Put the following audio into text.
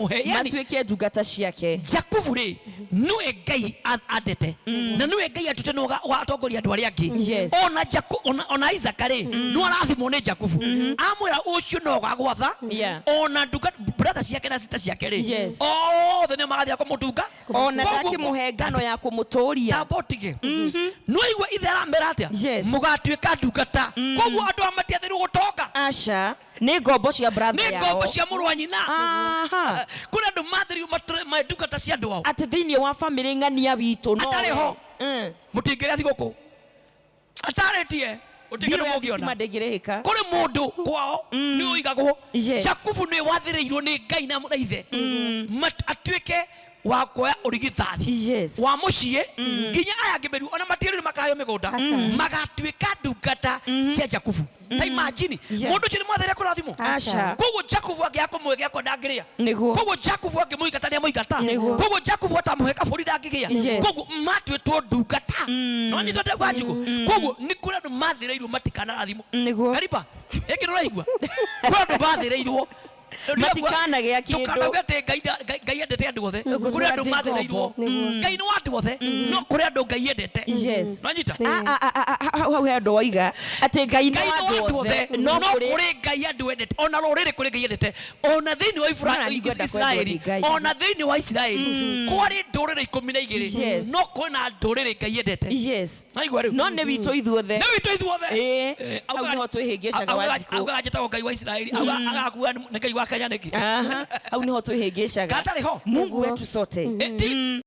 Mũhe yani Matuĩke ndungata ciake. Jakubu rĩ, nĩwe Ngai andete na nĩwe Ngai atute nĩ ũgatongoria andũ arĩa angĩ. Ona ona Isaka rĩ, nĩ arathimwo nĩ Jakubu, amwĩra ũcio no ũgagwatha. Ona nduka brother ciake na sister ciake rĩ, othe nĩ magathiĩ kũmũtunga. Ona ndakĩmũhe ngano ya kũmũtũria. Tamba ũtige nĩwaigua ithe aramera atĩa? Mũgatuĩka ndungata. Koguo andũ aya matiathĩrwo gũtonga. Aca, nĩ ngombo cia brother nĩ yao. Ngombo cia mũrũ wa nyina. Kũrĩ andũ mathĩrĩirwo matũre me ndungata cia andũ ao. Atĩ thĩinĩ wa famĩlĩ ng'ania witũ no Atarĩ we. ho. Mũtingĩrĩa thigũkũ atarĩtie gũtirĩ Mbirũ kĩndũ ya thitima mũngĩona. ndĩngĩrĩhĩka. Kũrĩ mũndũ kwao nĩ ũigagwo. Jakubu nĩ wathĩrĩirwo nĩ Ngai na ithe atuĩke wa kuoya ũrigithathi wa mũciĩ nginya aya angĩ meru ona matigĩrĩrwo makaheo mĩgũnda, magatuĩka ndungata cia Jakubu. Ta imagine. Mũndũ ũcio nĩ mwathĩre kũrathimwo. Aca. Koguo Jakubu angĩaga kũmũhe gĩa kũrĩa, ndangĩrĩa. Koguo Jakubu angĩmũingata, nĩamũingata. Koguo Jakubu atamũhe kabũri, ndangĩgĩa. Koguo matuĩtwo ndungata. No nyitwo ndegwa njukũ. Koguo nĩ kũrĩ andũ mathĩrĩirwo matikanarathimwo. Kariba ĩngĩ nĩũraigua kũrĩ andũ mathĩrĩirwo Matikanagĩa kĩndũ. Ndũkanauge atĩ Ngai Ngai endete andũ othe. Ũguo Kũrĩ andũ tũgatĩ mathĩrĩirwo. ngombo. Ngai nĩ wa andũ othe, no kũrĩ andũ Ngai endete. Nonyita. Ah, ah, ah, ah, ah, hau he andũ oiga atĩ Ngai nĩ Ngai wa nĩ wa andũ othe, no no kũrĩ kũrĩ Ngai andũ endete. Ona rũrĩrĩ kũrĩ Ngai endete, ona thĩinĩ wa Ona ningwenda kwendwo Isiraeli. nĩ Ngai. Ona thĩinĩ wa Isiraeli kwarĩ ndũrĩrĩ 12, no kwĩna ndũrĩrĩ Ngai endete. Naigua rĩu? No nĩ witũ ithuothe. Nĩ witũ ithuothe. Ĩĩ. Eh, Hau nĩho twĩhĩngĩcaga, Wanjikũ. Augaga njĩtagwo Ngai wa Isiraeli, agakua nĩ Ngai wa Kenya nĩkĩ? Aha, hau nĩho twĩhĩngĩcaga. Katarĩ ho. Mungu wetu sote. Eh, ti.